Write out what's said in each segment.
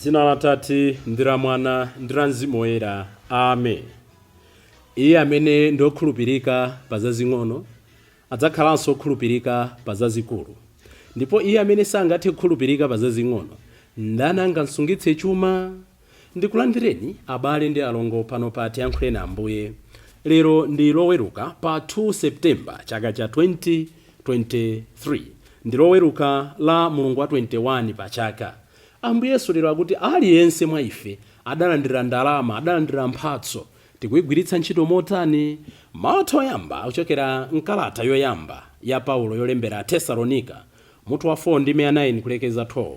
Dzina la Tate ndi la Mwana ndi la Mzimu Woyera. Amen. Iye amene ndi okhulupirika pa zazing'ono adzakhalanso okhulupirika pa zazikulu, ndipo iye amene sangathe kukhulupirika pa zazing'ono, ndani angamsungitse chuma? Ndikulandireni abale ndi alongo pano pa Tiyankhuleni Ambuye. Lero ndi Loweruka pa 2 September chaka cha 2023. Ndi Loweruka la mulungu wa 21 pa chaka. Ambuye Yesu lero akuti aliyense mwa ife adalandira ndalama, adalandira mphatso. Tikuigwiritsa ntchito motani? Mawu athu oyamba akuchokera m'kalata yoyamba ya Paulo yolembera Atesalonika, mutu wa 4 ndime ya 9 kulekeza 12.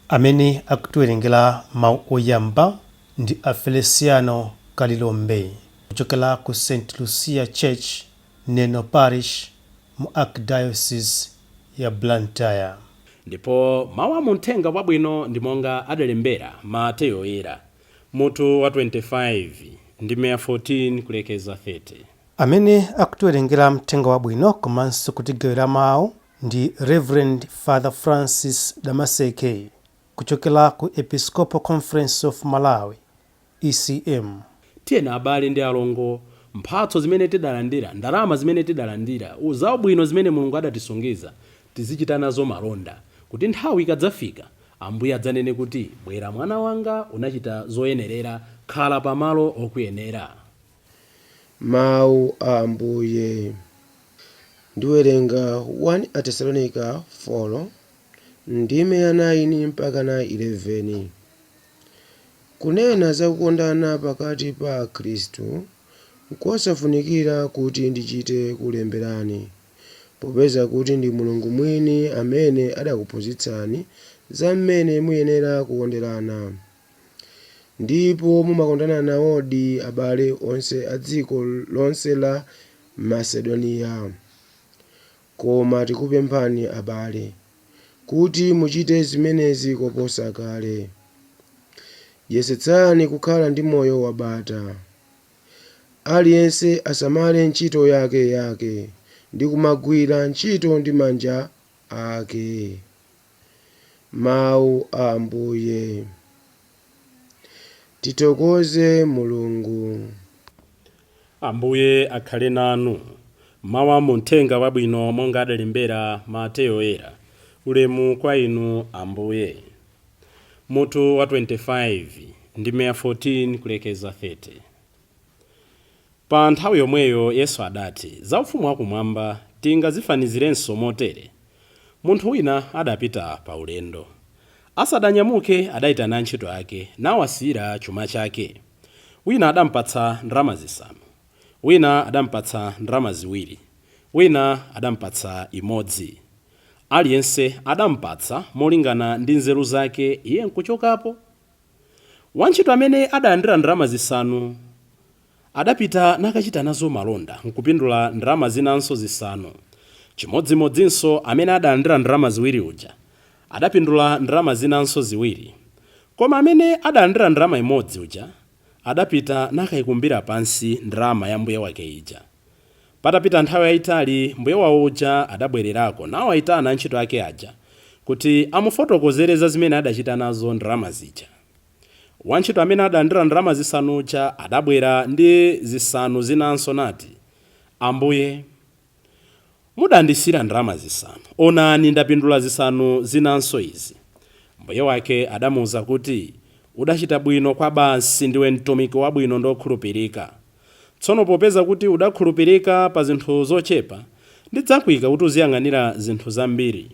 Amene akutiwerengera mawu oyamba ndi a Feliciano Kalilombe kuchokera ku St Lucia Church, Neno Parish mu Archdiocese ya Blantyre. Ndipo mawu a mu Mthenga Wabwino ndi monga adalembera Mateyo Woyera, mutu wa 25, ndime ya 14 kulekeza 30. Amene akutiwerengera Mthenga Wabwino komanso kutigawira mawu ndi Rev Father Francis Damaseke kuchokera ku Episcopal Conference of Malawi, ECM. Tiyeni abale ndi alongo, mphatso zimene tidalandira, ndalama zimene tidalandira, zabwino zimene Mulungu adatisungiza, tizichita nazo malonda, kuti nthawi ikadzafika, Ambuye adzanene kuti, Bwera mwana wanga, unachita zoyenerera, khala pamalo okuyenera. Mawu a Ambuye. Ndiwerenga 1 Atesalonika 4, ndime ya 9 mpaka na 11. Kunena za kukondana pakati pa Akhristu, nkosafunikira kuti ndichite kukulemberani, popeza kuti ndi Mulungu mwini amene adakuphunzitsani za m'mene muyenera kukonderana. Ndipo mumakondana nawodi abale onse a dziko lonse la Masedoniya. Koma tikupemphani abale, kuti muchite zimenezi koposa kale. Yesetsani kukhala ndi moyo wabata. Aliyense asamale ntchito yake yake ndi kumagwira ntchito ndi manja ake. Mawu a Ambuye. Tithokoze Mulungu. Ambuye akhale nanu. Mawu a mu Mthenga Wabwino monga adalembera Mateyo Woyera. Ulemu kwa inu Ambuye. Mutu wa 25, ndime ya 14 kulekeza 30. Pa nthawi yomweyo Yesu adati, Za Ufumu wa Kumwamba tingazifanizirenso motere, Munthu wina adapita pa ulendo. Asadanyamuke adaitana antchito ake, nawasiyira chuma chake. Wina adampatsa ndalama zisanu, wina adampatsa ndalama ziwiri, wina adampatsa imodzi. Aliyense adampatsa molingana ndi nzeru zake, iye nkuchokapo. Wantchito amene adalandira ndalama zisanu adapita nakachita nazo malonda, nkupindula ndalama zinanso zisanu. Chimodzimodzinso amene adalandira ndalama ziwiri uja, adapindula ndalama zinanso ziwiri. Koma amene adalandira ndalama imodzi uja, adapita nakaikumbira pansi ndalama ya mbuye wake ija. Patapita nthawi yaitali, mbuye wao uja adabwererako nawaitana antchito ake aja kuti amufotokozere za zimene adachita nazo ndalama zija. Wantchito amene adalandira ndalama zisanu uja adabwera ndi zisanu zinanso nati, Ambuye, mudandisiyira ndalama zisanu, onani ndapindula zisanu zinanso izi. Mbuye wake adamuuza kuti, Udachita bwino kwabasi, ndiwe mtumiki wabwino ndi wokhulupirika. Tsono popeza kuti udakhulupirika pa zinthu zochepa, ndidzakuika kuti uziyang'anira zinthu zambiri.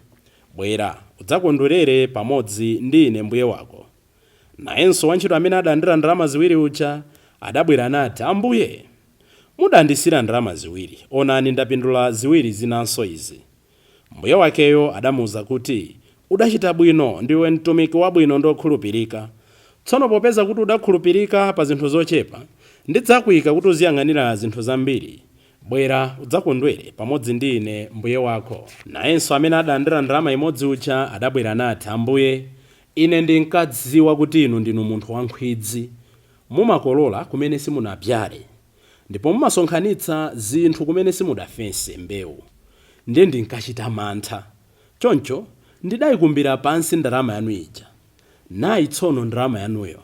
Bwera, udzakondwerere pamodzi ndi ine mbuye wako. Nayenso wantchito amene adalandira ndalama ziwiri uja adabwera nati, Ambuye, mudandisiyira ndalama ziwiri, onani ndapindula ziwiri zinanso izi. Mbuye wakeyo adamuuza kuti, Udachita bwino, ndiwe mtumiki wabwino ndi wokhulupirika. Tsono popeza kuti udakhulupirika pa zinthu zochepa, ndidzakuika kuti uziyang'anira zinthu zambiri. Bwera, udzakondwere pamodzi ndi ine mbuye wako. Nayenso amene adalandira ndalama imodzi uja adabwera nati, Ambuye, ine ndinkadziwa kuti inu ndinu munthu wankhwidzi. Mumakolola kumene simunabzale, ndipo mumasonkhanitsa zinthu kumene simudafese mbeu. Ndiye ndinkachita mantha. Choncho ndidaikumbira pansi ndalama yanu ija. Nayi tsono ndalama yanuyo.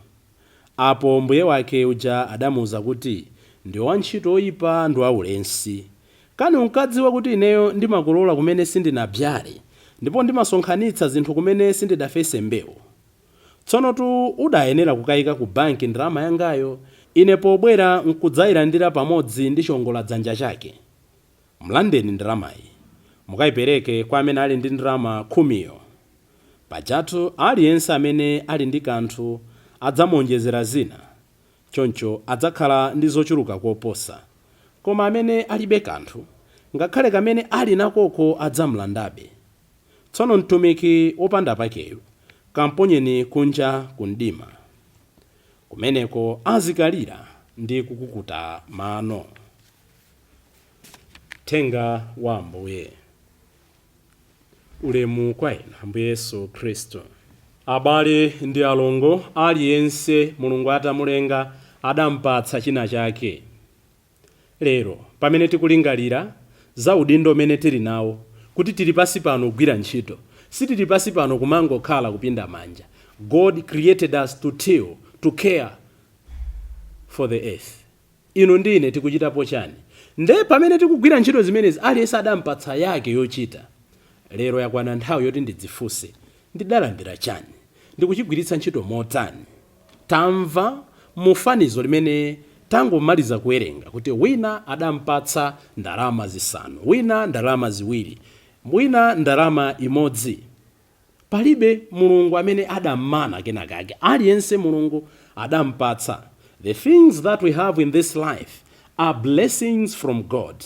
Apo mbuye wake uja adamuwuza kuti, "Ndiwe wantchito oyipa ndi waulesi. Kani unkadziwa kuti ineyo ndimakolola kumene sindinabyale ndipo ndimasonkhanitsa zinthu kumene sindidafese mbewu? Tsonotu udayenera kukayika ku banki ndalama yangayo, ine pobwera nkudzayilandira pamodzi ndi chiwongoladzanja chake. Mlandeni ndalamayi, mukayipereke kwa amene ali ndi ndalama 10yo. Pajatu aliyense amene ali ndi kanthu adzamuonjezera zina, choncho adzakhala ndi zochuluka koposa. Koma amene alibe kanthu, ngakhale kamene ali nakoko adzamlandabe. Tsono mtumiki wopanda pakeyu kamponyeni kunja ku mdima. Kumeneko azikalira ndi kukukuta mano." Thenga wa Ambuye. Ulemu kwa inu, Ambuye Yesu Khristu. Abale ndi alongo, aliyense Mulungu atamulenga adampatsa china chake. Lero pamene tikulingalira za udindo umene tili nawo, kuti tili pasi pano kugwira ntchito, sitili pasi pano kumangokhala kupinda manja. God created us to till, to care for the earth. Inu ndi ine tikuchitapo chani? Nde pamene tikugwira ntchito zimenezi, aliyense adampatsa yake yochita. Lero yakwana nthawi yoti ndidzifunse: ndidalandira chani? Ndikuchigwiritsa ntchito motani? Tamva mu fanizo limene tangomaliza kuwerenga kuti wina adampatsa ndalama 5, wina ndalama 2, wina ndalama 1. Palibe Mulungu amene adammana kenakake. Aliyense Mulungu adampatsa. The things that we have in this life are blessings from God.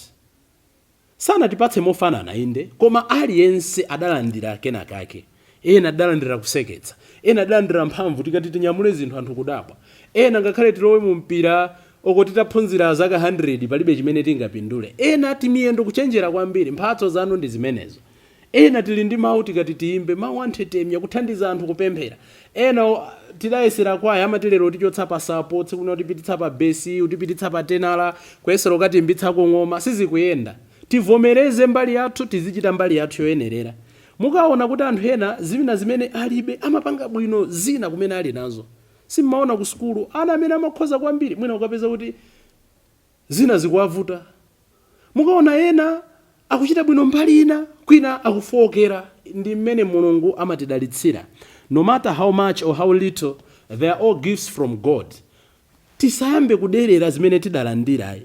Sanatipatse mofanana, inde, koma aliyense adalandira kenakake. Ena adalandira kuseketsa, ena adalandira mphamvu, tikati tinyamule zinthu anthu kudabwa, ena ngakhale tilowe mu mpira oko titaphunzira zaka 100 palibe chimene tingapindule, ena timiyendo kuchenjera kwambiri. Mphatso zanu ndi zimenezo. Ena tili ndi mawu, tikati tiyimbe mawu anthetemya kuthandiza anthu kupemphera. Ena tidayesera kwaya, amati lero utichotsa pa sapo, tsiku lina utipititsa pa bass, utipititsa pa tenor, kuyesera ukatiimbitsako ng'oma, sizikuyenda. Tivomereze mbali yathu, tizichita mbali yathu yoyenerera. Mukaona kuti anthu ena zina zimene alibe amapanga bwino zina kumene ali nazo. Simmaona ku sukulu ana amene amakhoza kwambiri, mwina ukapeza kuti zina zikuwavuta? Mukaona ena akuchita bwino mbali ina, kwina akufowokera. Ndi mmene Mulungu amatidalitsira. No matter how much or how little, they are all gifts from God. Tisayambe kuderera zimene tidalandirayi.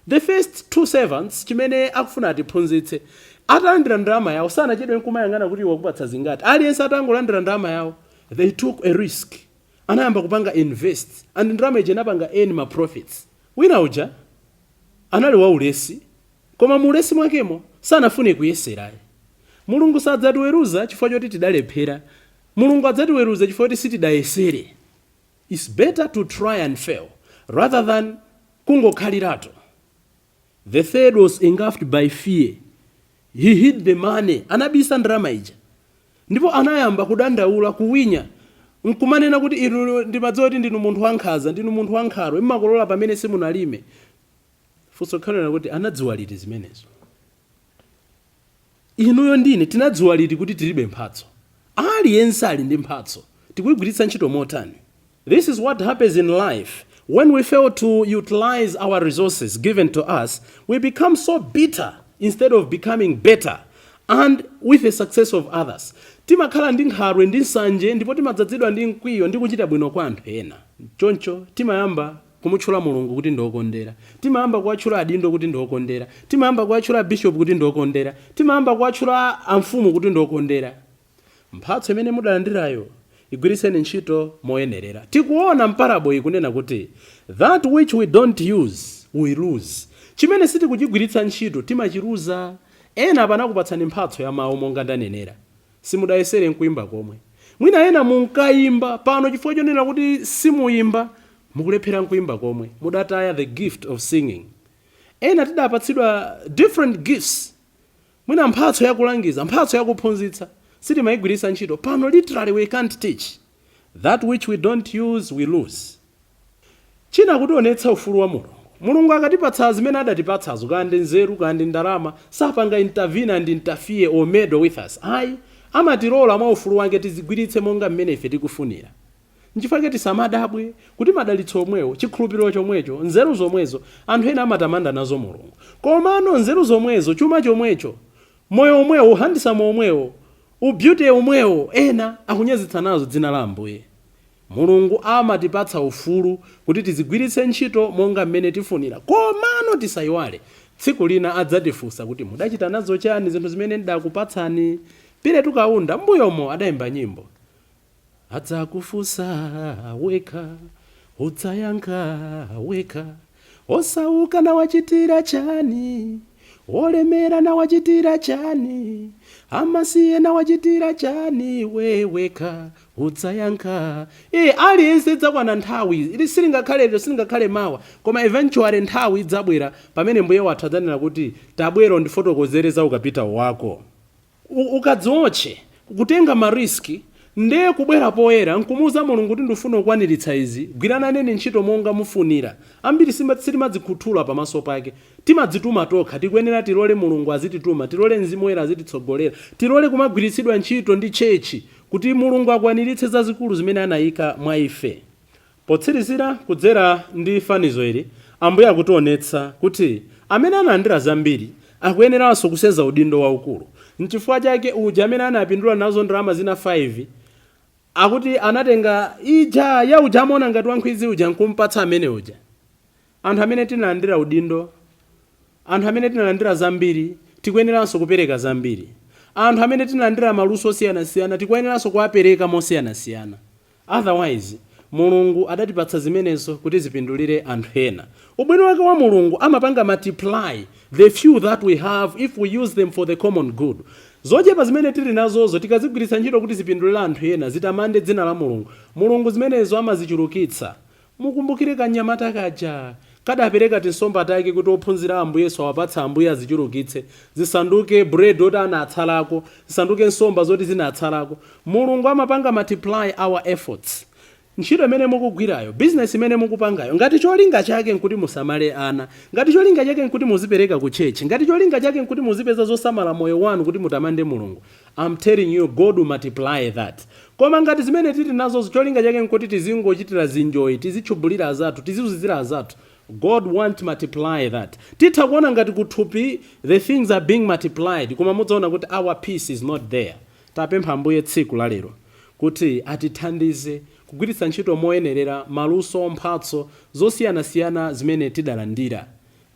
The first two servants, chimene akufuna atiphunzitse, atalandira ndalama yawo sanachedwe nkumayang'ana kuti wakupatsa zingati. Aliyense atangolandira ndalama yawo, they took a risk, anayamba kupanga invest, and ndalama ija inapanga earn ma profits. Wina uja anali waulesi, koma mu ulesi mwakemo sanafune kuyeserayi. Mulungu sadzatiweruza chifukwa choti tidalephera. Mulungu adzatiweruza chifukwa choti sitidayesere. It's better to try and fail rather than kungokhaliratu. The third was engulfed by fear. He hid the money, anabisa ndalama ija, ndipo anayamba kudandaula, kuwinya, nkumanena kuti, "Inu, ndimadziwa kuti ndinu munthu wankhanza, ndinu munthu wankhalwe, mmakolola pamene simunalime." Funso khalira kuti anadziwa liti zimenezo? Inuyo ndine tinadziwa liti kuti tilibe mphatso? Aliyense ali ndi mphatso. Tikuyigwiritsa ntchito motani? This is what happens in life. When we fail to utilize our resources given to us, we become so bitter instead of becoming better and with the success of others. Timakhala ndi nkhalwe ndi nsanje, ndipo timadzazidwa ndi mkwiyo ndi kuchita bwino kwa anthu ena. Choncho timayamba kumutchula Mulungu kuti ndiokondera, timayamba kuwatchula adindo kuti ndiokondera, timayamba kuwatchula bishop kuti ndiokondera, timayamba kuwatchula amfumu kuti ndiokondera. Mphatso imene mudalandirayo igwiritseni ntchito moyenerera. Tikuona m'parable ikunena kuti that which we don't use, we lose. Chimene sitikuchigwiritsa ntchito timachiluza. Ena panakupatsani mphatso ya mawu, monga ndanenera, simudayesere nkuimba komwe. Mwina ena munkayimba, pano chifukwa chonena kuti simuyimba, mukulephera nkuimba komwe, mudataya the gift of singing. Ena tidapatsidwa different gifts, mwina mphatso yakulangiza, mphatso yakuphunzitsa, sitimayigwiritsa ntchito. Pano literally we can't teach. That which we don't use, we lose. China kutionetsa ufulu wa Mulungu: Mulungu akatipatsa zimene adatipatsazo, kaya ndi nzeru, kaya ndi ndalama, sapanga intervene and interfere or meddle with us, ayi. Amatilola mwa ufulu wake tizigwiritse monga mmene ife tikufunira. Nchifukwa tisamadabwe kuti madalitso omwewo, chikhulupiriro chomwecho, nzeru zomwezo, anthu ena amatamanda nazo Mulungu. Komano nzeru zomwezo, chuma chomwecho, moyo omwewo, uhandsome omwewo, ubeauty omwewo, ena akunyazitsa nazo dzina la Ambuye. Mulungu amatipatsa ufulu kuti tizigwiritse ntchito monga mmene tifunira, komano tisayiwale tsiku lina adzatifunsa kuti mudachita nazo chani zinthu zimene ndidakupatsani. Pire tukaunda mbuyomo adayimba nyimbo, adzakufunsa wekha, udzayankha wekha, osauka nawachitira chani, olemera nawachitira chani, amasiye nawachitira chani, wewekha udzayankha. Iye aliyense idzakwana nthawi ili, silingakhale lero, silingakhale mawa, koma eventually nthawi idzabwera pamene Mbuye wathu adzanena kuti tabwera ndifotokozere za ukapitawo wako. Ukadziotche kutenga marisk, ndiye kubwera poyera nkumuuza Mulungu kuti ndifuna kukwaniritsa izi, gwirana nene ntchito monga mufunira. Ambiri sitimadzikhuthula pamaso pake, timadzituma tokha. Tikuyenera tilole Mulungu azitituma, tilole Mzimu Woyera azititsogolera, tilole kumagwiritsidwa ntchito ndi church kuti Mulungu akwaniritse zazikulu zimene anayika mwa ife. Potsirizira, kudzera ndi fanizo ili, Ambuye akutionetsa kuti amene analandira zambiri akuyeneranso kusenza udindo waukulu. Nchifukwa chake uja amene anapindula nazo ndalama zina 5, akuti anatenga ija ya uja amaona ngati wankhwizi uja nkumpatsa amene uja. Anthu amene tinalandira udindo, anthu amene tinalandira zambiri, tikuyeneranso kupereka zambiri. Anthu amene tinalandira maluso osiyanasiyana, tikuyeneranso kuwapereka mosiyanasiyana. Otherwise, Mulungu adatipatsa zimenezo kuti zipindulire anthu ena. Ubwino wake wa Mulungu, amapanga multiply the few that we have if we use them for the common good. Zochepa zimene tili nazozo, tikazigwiritsa ntchito kuti zipindulire anthu ena, zitamande dzina la Mulungu, Mulungu zimenezo amazichulukitsa. Mukumbukire kanyamata kaja kadapereka tinsomba take kuti ophunzira Ambuye Yesu awapatsa Ambuye azichulukitse, zisanduke bread oti anatsalako, zisanduke nsomba zoti zinatsalako. Mulungu amapanga multiply our efforts. Ntchito imene mukugwirayo, business imene mukupangayo, ngati cholinga chake nkuti musamale ana, ngati cholinga chake nkuti muzipereka ku church, ngati cholinga chake nkuti muzipeza zosamala moyo wanu kuti mutamande Mulungu, I'm telling you, God will multiply that. Koma ngati zimene tili nazo cholinga chake nkuti tizingochitira zinjoyi, tizitchubulira azathu, tizizuzira azathu, God won't multiply that. Titha kuona ngati kuthupi the things are being multiplied, koma mudzaona kuti our peace is not there. Tapempha Ambuye tsiku la lero kuti atithandize kugwiritsa ntchito moyenerera maluso, mphatso zosiyanasiyana zimene tidalandira.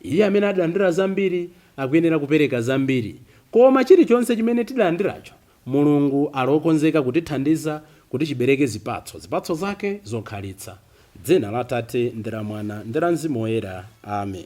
Iye amene adalandira zambiri akuyenera kupereka zambiri, koma chilichonse chimene tidalandiracho, Mulungu ali okonzeka kutithandiza kuti chibereke zipatso, zipatso zake zokhalitsa. Dzina la Tate ndi la Mwana ndi la Mzimu Woyera, amen.